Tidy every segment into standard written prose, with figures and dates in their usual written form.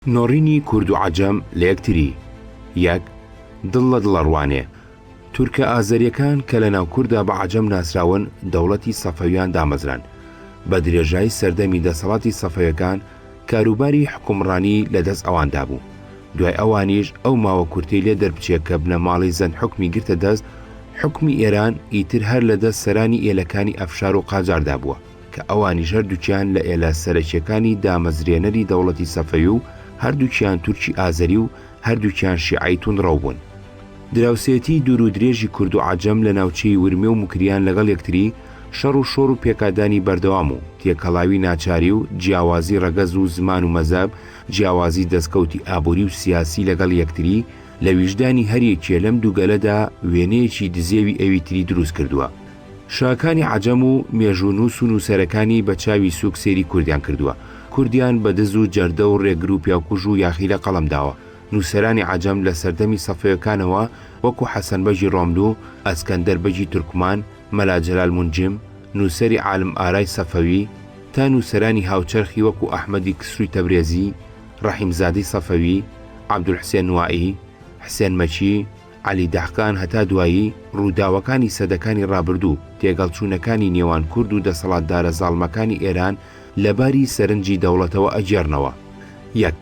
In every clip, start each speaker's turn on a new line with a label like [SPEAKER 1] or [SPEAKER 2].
[SPEAKER 1] نۆڕینی کورد و عەجەم لە یەکتری، یەک، دڵ لە دڵ ئەڕوانێ. تورکە ئازەرییەکان کە لە ناو کورددا بە عەجەم ناسراون، دەوڵەتی سەفەویان دامەزراند. بە درێژایی سەردەمی دەسەڵاتی سەفەویەکان، کاروباری حوکمڕانی لە دەست ئەواندا بوو. دوای ئەوانیش ئەو ماوە کورتەی لێ دەربچێ کە بنەماڵەی زەند حوکمی گرتە دەست، حوکمی ئێران ئیتر هەر لە دەست سەرانی ئێلەکانی ئەفشار و قاجاردا بووە. کە ئەوانیش هەردووکیان لە ئێلە سەرەکیەکانی دامەزرێنەری دەوڵەتی سەفەوی و هەردووکیان تورکی ئازەری و هەردووکیان شیعەی توندڕەو بوون. دراوسێیەتی دوور و درێژی کورد و عەجەم لە ناوچەی ورمێ و موکریان لەگەڵ یەکتری، شەڕ و شۆڕ و پێکادانی بەردەوام و تێکەڵاوی ناچاری و جیاوازی ڕەگەز و زمان و مەزهەب، جیاوازی دەستکەوتی ئابووری و سیاسی لەگەڵ یەکتری، لە ویژدانی هەریەکێ لەم دوو گەلەدا وێنەیەکی دزێوی ئەوی تری دروست کردووە. شاکانی عەجەم و مێژوونووس و نووسەرەکانی بە چاوی سووک سەیری کوردیان کردووە. کوردیان بە دز و جەردە و ڕێگر و پیاوکوژ و یاخی لە قەڵەم داوە. نووسەرانی عەجەم لە سەردەمی سەفەوێکانەوە وەکوو حەسەن بەگی ڕۆملوو، ئەسکەندەر بەگی تورکمان، مەلا جەلال مونجیم، نووسەری عالم ئارای سەفەوی، تا نووسەرانی هاوچەرخی وەکوو ئەحمەدی کسروی تەبرێزی، ڕەحیمزادەی سەفەوی، عەبدولحسێن نوایی، حسێن مەکی، عەلی دەهقان هەتا دوایی، ڕووداوەکانی سەدەکانی ڕابردوو، تێگەڵچوونەکانی نێوان کورد و دەسەڵاتدارە زاڵمەکانی ئێران لە باری سەرنجی دەوڵەتەوە ئەگێڕنەوە. یەک.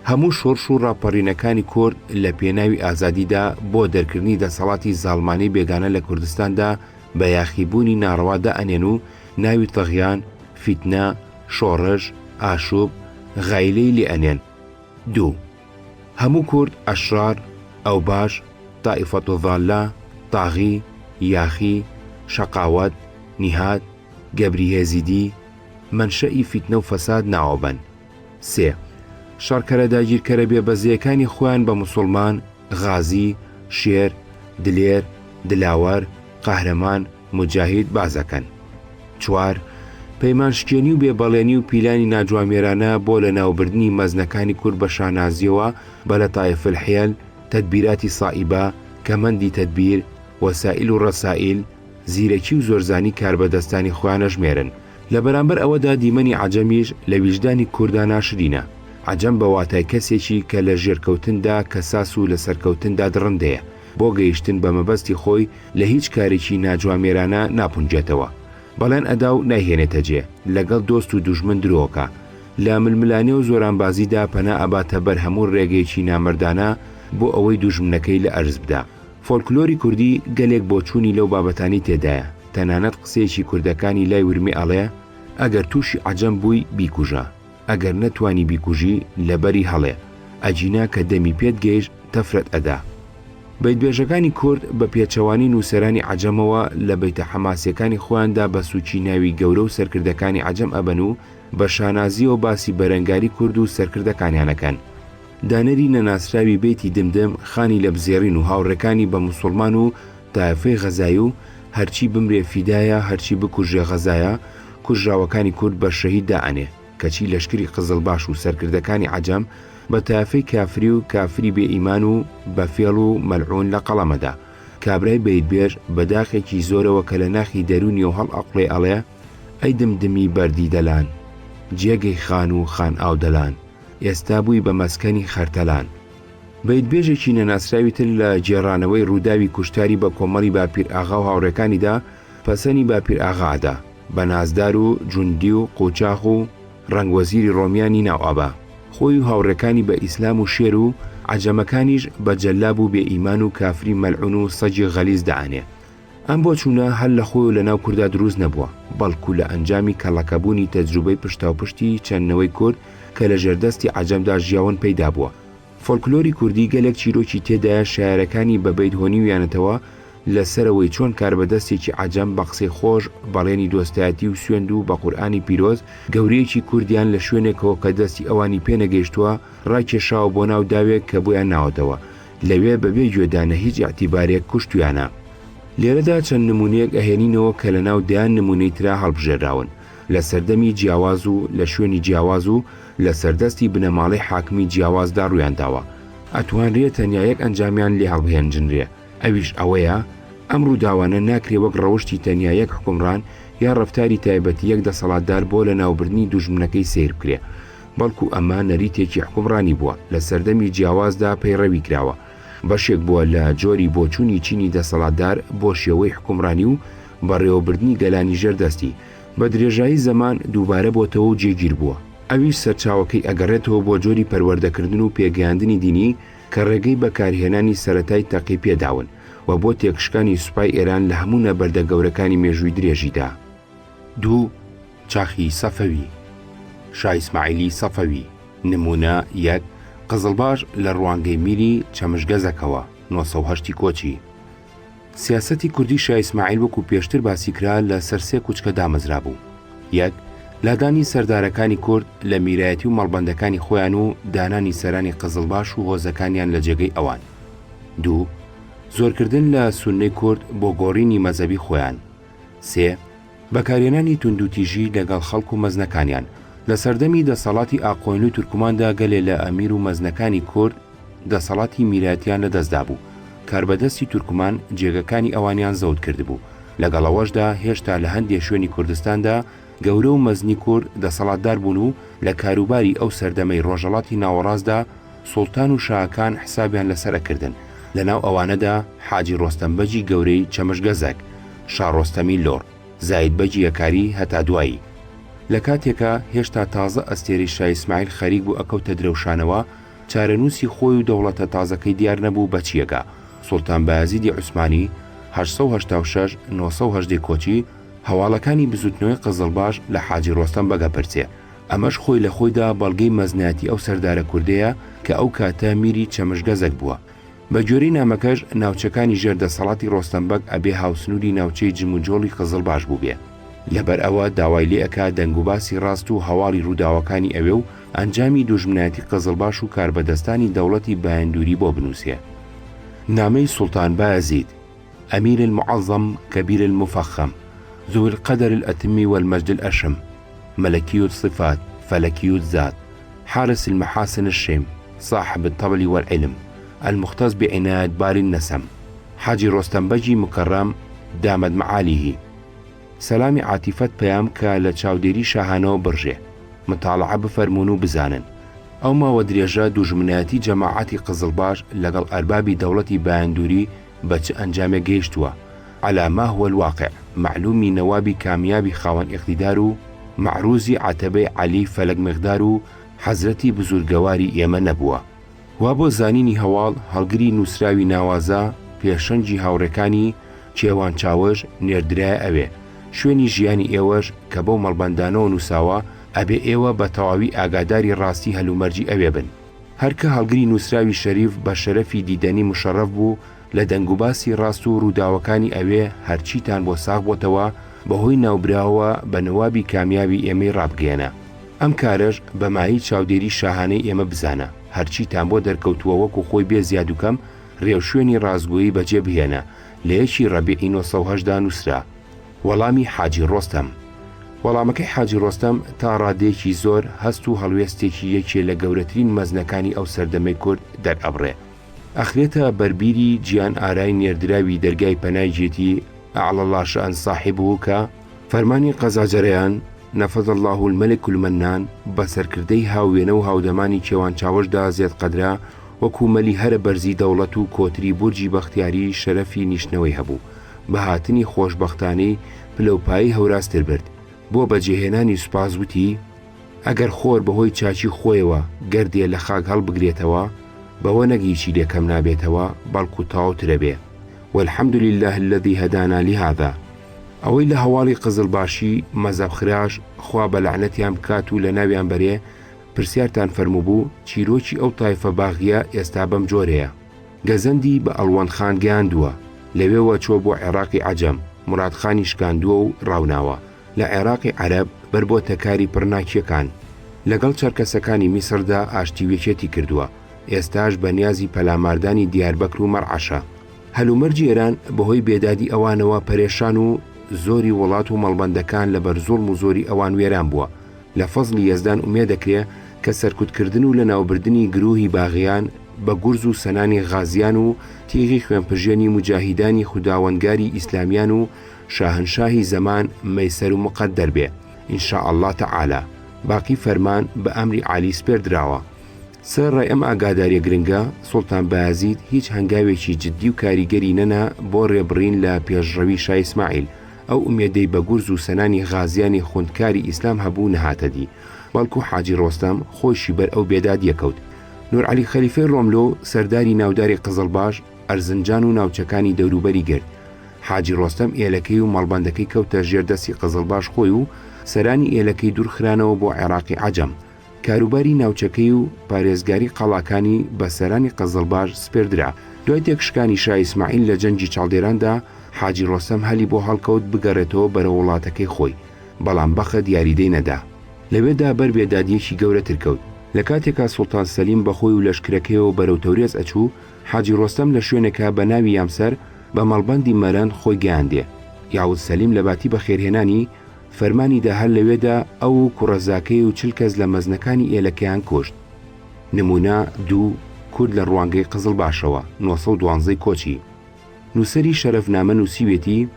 [SPEAKER 1] هەموو شۆڕش و ڕاپەڕینەکانی کورد لە پێناوی ئازادیدا بۆ دەرکردنی دەسەڵاتی زاڵمانەی بێگانە لە کوردستاندا بە یاخیبوونی ناڕەوا دائەنێن و ناوی طغیان، فیتنە، شۆڕش، ئاشوب، غایلەی لێ ئەنێن. دوو. هەموو کورد ئەشرار، ئەوباش، طائفە الضالە، طاغی، یاخی، شەقاوەت، نیهاد، گەبری هێزیدی، مەنشەئی فیتنە و فەساد ناوەبەن. سێ. شەڕکەرە داگیرکەرە بێ بەزەیەکانی خۆیان بە موسوڵمان، غازی، شێر، دلێر، دلاوەر، قەهرەمان، موجاهید باس ئەکەن. چوار، پەیمانشکێنی و بێ بەڵێنی و پیلانی ناجوامێرانە بۆ لەناوبردنی مەزنەکانی کورد بە شانازیەوە بە لطائف الحیل، تدبیراتی صائبە، کەمەندی تەدبیر، وسائل و رسائل، زیرەکی و زۆرزانی کاربەدەستانی خۆیان ئەژمێرن. لە بەرامبەر ئەوەدا دیمەنی عەجەمیش لە ویژدانی کوردا ناشرینە. عەجەم بە واتای کەسێکی کە لە ژێرکەوتندا کەساس و لە سەرکەوتندا دڕندەیە. بۆ گەیشتن بە مەبەستی خۆی لە هیچ کارێکی ناجوامێرانە ناپونجێتەوە. بەڵێن ئەدا و نایهێنێتە جێ، لەگەڵ دۆست و دوژمن درۆ ئەکا. لە ململانێ و زۆرانبازیدا پەنا ئەباتە بەر هەموو رێگەیەکی نامەردانە بۆ ئەوەی دوژمنەکەی لە ئەرز بدا. فۆلکلۆری کوردی گەلێک بۆچوونی لەو بابەتانەی تێدایە، تەنانەت قسەیەکی کوردەکانی لای ورمێ ئەڵێ، ئەگەر تووشی عەجەم بووی بیکوژە. ئەگەر نەتوانی بیکوژی لەبەری هەڵێ، ئەگینا کە دەمی پێت گەیشت تەفرەت ئەدا. بەیتبێژەکانی کورد بە پێچەوانەی نووسەرانی عەجەمەوە لە بەیتە حەماسیەکانی خۆیاندا بە سووکی ناوی گەورە و سەرکردەکانی عەجەم ئەبەن و بە شانازیەوە باسی بەرەنگاری کورد و سەرکردەکانیان ئەکەن. دانەری نەناسراوی بەیتی دمدم خانی لەپزێڕین و هاوڕێکانی بە موسوڵمان و تایەفەی غەزای و هەرچی بمرێ فیدایە هەرچی بکوژرێ غەزایە، کوژراوەکانی کورد بە شەهید دائەنێ، کەچی لەشکری قزڵباش و سەرکردەکانی عەجەم بە تایەفەی کافری و کافری بێ ئیمان و بە فێڵ و مەلعون لە قەڵەمەدا. کابرای بەیتبێژ بە داخێکی زۆرەوە کە لە ناخی دەروونیەوە هەڵئەقوڵێ ئەڵێ، ئەی دمدمی بەردی دەلان، جێگەی خان و خان ئاودەلان، ئێستا بووی بە مەسکەنی خەرتەلان. بەیتبێژێکی نەناسراوی تر لە گێڕانەوەی ڕووداوی کوشتاری بە کۆمەڵی باپیر ئاغا و هاوڕێکانیدا پەسەنی باپیر ئاغا ئەدا، بە نازدار و جوندی و قوچاخ و ڕەنگ وەزیری ڕۆمیانی ناو ئەبا. خۆی و هاوڕێکانی بە ئیسلام و شێر و عەجەمەکانیش بە جەلاب و بێ ئیمان و کافری مەلعون و سەگی غەلیز دائەنێ. ئەم بۆچوونە هەر لە خۆی و لە ناو کوردا دروست نەبووە، بەڵکو لە ئەنجامی کەڵەکەبوونی تەجروبەی پشتاوپشتی چەند نەوەی کورد کە لە ژێردەستی عەجەمدا ژیاون پەیدا بووە. فۆلکلۆری کوردی گەلێک چیرۆکی تێدایە شایەرەکانی بە بەیت هۆنیویانەتەوە لە سەرەوەی چۆن کاربەدەستێکی عەجەم بە قسەی خۆش بەڵێنی دۆستایەتی و سوێند و بە قورئانی پیرۆز گەورەیەکی کوردیان لە شوێنێکەوە کە دەستی ئەوانی پێ نەگەیشتووە ڕاکێشاوە بۆ ناو داوێک کە بۆیان ناوەتەوە لەوێ بەبێ گوێدانە هیچ ئیعتیبارێک کوشتویانە. لێرەدا چەند نموونەیەک ئەهێنینەوە کە لەناو دەیان نموونەی ترا هەڵبژێراون لە سەردەمی جیاواز و لە شوێنی جیاواز و لە سەردەستی بنەماڵەی حاکمی جیاوازدا ڕوویانداوە. ئەتوانرێ تەنیا یەک ئەنجامیان لێ هەڵبهێنجنرێ ئەویش ئەوەیە ئەم ڕووداوانە ناکرێ وەک ڕەوشتی تەنیا یەک حوکمڕان یا ڕەفتاری تایبەتی یەک دەسەڵاتدار بۆ لەناوبردنی دوژمنەکەی سەیر بکرێ. بەڵکو ئەمە نەریتێکی حوکمڕانی بووە لە سەردەمی جیاوازدا پەیڕەوی کراوە، بەشێک بووە لە جۆری بۆچوونی چینی دەسەڵاتدار بۆ شێوەی حوکمڕانی و بەڕێوەبردنی گەلانی ژێردەستی، بە درێژایی زەمان دووبارە بۆتەوە و جێگیر بووە. ئەویش سەرچاوەکەی ئەگەڕێتەوە بۆ جۆری پەروەردەکردن و پێگەیاندنی دینی کە ڕێگەی بەکارهێنانی سەرەتای تەقی پێداون و بۆ تێکشکانی سوپای ئێران لە هەموو نەبەردە گەورەکانی مێژووی درێژیدا. دوو، چاخی سەفەوی، شا ئیسماعیلی سەفەوی، نموونە، یەک، قزڵباش لە ڕوانگەی میری چەمشگەزەکەوە، 908 ی کۆچی. سیاسەتی کوردی شا ئیسماعیل وەکو پێشتر باسی کرا لە سەر سێ کوچکە دامەزرابوو. یەک، لادانی سەردارەکانی کورد لە میرایەتی و مەڵبەندەکانی خۆیان و دانانی سەرانی قزڵباش و هۆزەکانیان لە جێگەی ئەوان. دوو، زۆرکردن لە سوننەی کورد بۆ گۆڕینی مەزەبی خۆیان. سێ، بەکارهێنانی توندوتیژی لەگەڵ خەڵک و مەزنەکانیان. لە سەردەمی دەسەڵاتی ئاقۆینلو تورکماندا گەلێ لە ئەمیر و مەزنەکانی کورد دەسەڵاتی میراتیان لە دەست دابوو. کاربەدەستی تورکمان جێگەکانی ئەوانیان زەوت کردبوو. لەگەڵ ئەوەشدا هێشتا لە هەندێ شوێنی کوردستاندا گەورە و مەزنی کورد دەسەڵاتدار بوون و لە کاروباری ئەو سەردەمەی ڕۆژەڵاتی ناوەڕاستدا سوڵتان و شاکان حسابیان لەسەر ئەکردن، لەناو ئەوانەدا حاجی ڕۆستەم بەگی گەورەی چەمشگەزەک، شا ڕۆستەمی لۆڕ، زاید بەگی یەکاری هەتا دوایی. لە کاتێکا هێشتا تازە ئەستێرەی شا ئیسماعیل خەریک بوو ئەکەوتە درەوشانەوە، چارەنووسی خۆی و دەوڵەتە تازەکەی دیار نەبوو بە چییەکا، سوڵتان بایەزیدی عوسمانی، 886، 918 کۆچی، هەواڵەکانی بزووتنەوەی قزڵباش لە حاجی ڕۆستەم بەگ ئەپرسێ. ئەمەش خۆی لە خۆیدا بەڵگەی مەزنایەتی ئەو سەردارە کوردەیە کە ئەو کاتە میری چەمشگەزەک بووە. بە گوێرەی نامەکەش ناوچەکانی ژێر دەسەڵاتی ڕۆستەم بەگ ئەبێ هاوسنووری ناوچەی جموجۆڵی قزڵباش بووبێ. لەبەر ئەوە داوای لێ ئەکا دەنگوباسی ڕاست و هەواڵی ڕووداوەکانی ئەوێ و ئەنجامی دوژمنایەتی قزڵباش و کاربەدەستانی دەوڵەتی بایندووری بۆ بنووسێ. نامەی سوڵتان بایەزید. امیر المعظم کبیر المفخم ذو القدر الاتم والمجد الاشم ملکی الصفات فلکی الذات حارس المحاسن الشیم صاحب الطبل والعلم المختص بعنایت باری النسم حاجی ڕۆستەم بەگی مکەڕەم دامت معالیه سەلامی عاتیفەت پەیام کە لە چاودێری شاهانەوە بڕژێ متاڵعە بفەرموون و بزانن ئەو ماوە درێژە دوژمنایەتی جەماعەتی قزڵباش لەگەڵ ئەربابی دەوڵەتی بایندوری بە چ ئەنجامێک گەیشتووە، علی ما هو الواقع، مەعلومی نەوابی کامیابی خاوەن ئیقتیدار و مەعروزی عەتەبەی عەلی فەلەک میقدار و حەزرەتی بزورگەواری ئێمە نەبووە. وا بۆ زانینی هەواڵ هەڵگری نووسراوی ناوازە پێشەنگی هاوڕێکانی، کێوان چاوش، نێردرایە ئەوێ. شوێنی ژیانی ئێوەش کە بەو مەڵبەندانەوە نووساوە، ئەبێ ئێوە بە تەواوی ئاگاداری ڕاستی هەلومەرجی ئەوێ بن. هەر کە هەڵگری نووسراوی شەریف بە شەرەفی دیدەنی مشەڕەف بوو لە دەنگوباسی ڕاست و ڕووداوەکانی ئەوێ هەرچیتان بۆ ساغ بۆتەوە بە هۆی ناوبراوەوە بە نەوابی کامیابی ئێمەی ڕابگەیەنە. ئەم کارەش بە مایەی چاودێری شاهانەی ئێمە بزانە. هەرچیتان بۆ دەرکەوتووە وەکو خۆی بێ زیاد و کەم ڕێوشوێنی ڕاستگۆیی بەجێ بهێنە. لە یەکی ڕەبیعی 908 دا نووسرا. وەڵامی حاجی ڕۆستەم. وەڵامەکەی حاجی ڕۆستەم تا ڕادەیەکی زۆر هەست و هەڵوێستێکی یەکێ لە گەورەترین مەزنەکانی ئەو سەردەمەی کورد دەرئەبڕێ. ئەخرێتە بەر بیری جیان ئارای نێردراوی دەرگای پەنای گێتی اعلی اللە شأن صاحبه کە، فەرمانی قەزا جەرەیان، نفذ اللە الملک المنان، بە سەرکردەی هاووێنە و هاودەمانی کێوان چاوەشدا زێد قەدرە وەکوو مەلی هەرە بەرزی دەوڵەت و کۆتری بورجی بەختیاری شەرەفی نیشتنەوەی هەبوو. بە هاتنی خۆشبەختانەی پلەوپایەی هەورازتر برد. بۆ بەجێهێنانی سوپاس وتی، ئەگەر خۆر بەهۆی چاکی خۆیەوە گەردێ لە خاک هەڵبگرێتەوە، بەوە نەک هیچی لێ کەم نابێتەوە، بەڵکو تەواوترەبێ. والحمد للە الذی هدانا لهذا. ئەوەی لە هەواڵی قزڵباشی، مەزەبخراش، خوا بە لەعنەتیان بکات و لەناویان بەرێ، پرسیارتان فەرمووبوو، چیرۆکی ئەو تایفە باغییە ئێستا بەم جۆرەیە. گەزەندی بە ئەڵوەند خان گەیاندووە، لەوێوە چووە بۆ عێڕاقی عەجەم، موراد خانی شکاندووە و ڕاوناوە، لە عێڕاقی عەرەب بەر بۆتە کاری پڕناکییەکان. لەگەڵ چەرکەسەکانی میسڕدا ئاشتی و یەکێتی کردووە، ئێستاش بە نیازی پەلاماردانی دیاربەکر و مەرعەشە. هەلومەرجی ئێران بەهۆی بێدادی ئەوانەوە پەرێشان و زۆری وڵات و مەڵبەندەکان لەبەر زوڵم و زۆری ئەوان وێران بووە. لە فەزڵی یەزدان ئومێدەکرێ کە سەرکوتکردن و لەناوبردنی گرووهی باغیان بە گورز و سەنانی غازیان و تیغی خوێنپژێنی موجاهیدانی خوداوەندگاری ئیسلامیان و شاهنشاهی زەمان مەیسەر و موقەدەر بێ ان شاء اللە تعالی. باقی فەرمان بە ئەمری عالی سپێردراوە. سەرەڕای ئەم ئاگاداریە گرنگە، سوڵتان بایەزید هیچ هەنگاوێکی جدی و کاریگەری نەنا بۆ رێبڕین لە پێشڕەوی شا ئیسماعیل، ئەو ئومێدەی بە گورز و سەنانی غازیانی خوندکاری ئیسلام هەبوو نەهاتە دی، بەڵکو حاجی ڕۆستەم خۆیشی بەر ئەو بێدادیە کەوت. نورعەلی خەلیفەی ڕۆملۆ سەرداری ناوداری قزڵباش، ئەرزنجان و ناوچەکانی دەوروبەری گرت. حاجی ڕۆستەم ئێلەکەی و مەڵبەندەکەی کەوتە ژێر دەستی قزڵباش خۆی و سەرانی ئێلەکەی دوورخرانەوە بۆ عێراقی عەجەم. کاروباری ناوچەکەی و پارێزگاری قەڵاکانی بە سەرانی قزڵباش سپێردرا. دوای تێکشکانی شا ئیسماعیل لە جەنگی چاڵدێراندا، حاجی ڕۆستەم هەلی بۆ هەڵکەوت بگەڕێتەوە بەرەو وڵاتەکەی خۆی، بەڵام بەخت یاریدەی نەدا. لەوێدا بەر بێدادییەکی گەورەتر کەوت. لە کاتێکا سوڵتان سەلیم بە خۆی و لەشکرەکەیەوە بەرەو تەورێز ئەچوو، حاجی ڕۆستەم لە شوێنێکا بە ناوی یامسەر بە مەڵبەندی مەرەند خۆی گەیاندێ. یاوز سەلیم لە باتی بەخێرهێنانی، فەرمانی دا هەر لەوێدا ئەو و کوڕەزاکەی و 40 کەس لە مەزنەکانی ئێلەکەیان کوشت. نموونە، دوو، کورد لە ڕوانگەی قزڵباشەوە، 912 ی کۆچی. نووسەری شەرەفنامە نووسیوێتی،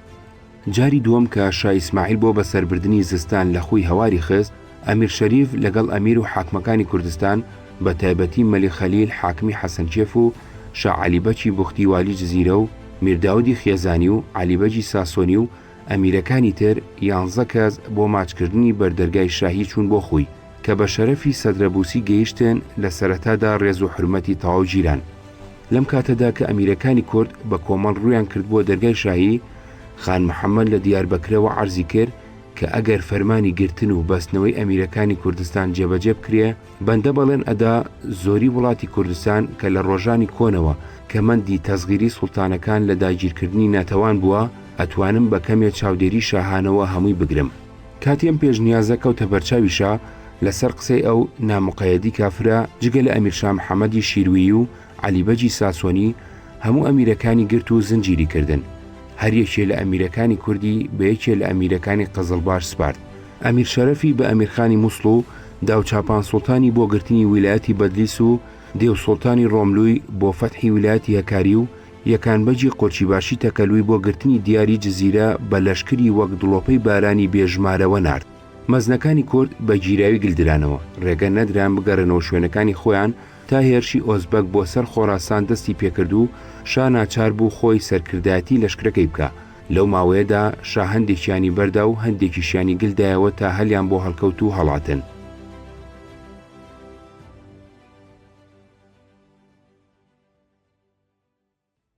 [SPEAKER 1] جاری دووەم کە شا ئیسماعیل بۆ بەسەربردنی زستان لە خوی هەواری خست، ئەمیر شەریف لەگەڵ ئەمیر و حاکمەکانی کوردستان، بە تایبەتی مەلیک خەلیل حاکمی حەسەنکێف و شا عەلی بەکی بوختی والی جزیرە و میر داودی خێزانی و عەلی بەگی ساسۆنی و ئەمیرەکانی تر، یانزە کەس بۆ ماچکردنی بەردەرگای شاهی چوون بۆ خوی، کە بە شەرەفی سەدرەبوسی گەیشتن، لە سەرەتادا ڕێز و حورمەتی تەواو گیران. لەم کاتەدا کە ئەمیرەکانی کورد بە کۆمەڵ ڕوویان کردبووە دەرگای شاهی، خان محەمەد لە دیاربەکرەوە عەرزی کرد کە ئەگەر فەرمانی گرتن و بەستنەوەی ئەمیرەکانی کوردستان جێبەجێ بکرێ، بەندە بەڵێن ئەدا زۆری وڵاتی کوردستان کە لە ڕۆژانی کۆنەوە کەمەندی تەسغیری سوڵتانەکان لە داگیرکردنی ناتەوان بووە، ئەتوانم بە کەمێ چاودێری شاهانەوە هەمووی بگرم. کاتێ ئەم پێشنیازە کەوتە بەرچاوی شا، لە سەر قسەی ئەو ناموقەیەدی کافرە، جگە لە ئەمیر شا محەمەدی شیرویی و عەلی بەگی ساسۆنی، هەموو ئەمیرەکانی گرت و زنجیری کردن. هەر یەکێ لە ئەمیرەکانی کوردی بە یەکێ لە ئەمیرەکانی قزڵباش سپارد. ئەمیر شەرەفی بە ئەمیرخانی موسڵ و داوچاپان سوڵتانی بۆ گرتنی ویلایەتی بەدلیس و دێو سوڵتانی ڕۆملوی بۆ فەتحی ویلایەتی هەکاری و یەکان بەگی قۆچیباشی تەکەلوی بۆ گرتنی دیاری جزیرە بە لەشکری وەک دڵۆپەی بارانی بێ ژمارەوە نارد. مەزنەکانی کورد بە گیراوی گلدرانەوە، ڕێگە نەدران بگەڕێنەوە شوێنەکانی خۆیان تا هێرشی ئۆزبەک بۆ سەر خۆراسان دەستی پێکرد و شا ناچار بوو خۆی سەرکردایەتی لەشکرەکەی بکا. لەو ماوەیەدا شا هەندێکیانی بەردا و هەندێکیشیانی گل دایەوە تا هەلیان بۆ هەڵکەوت و هەڵاتن.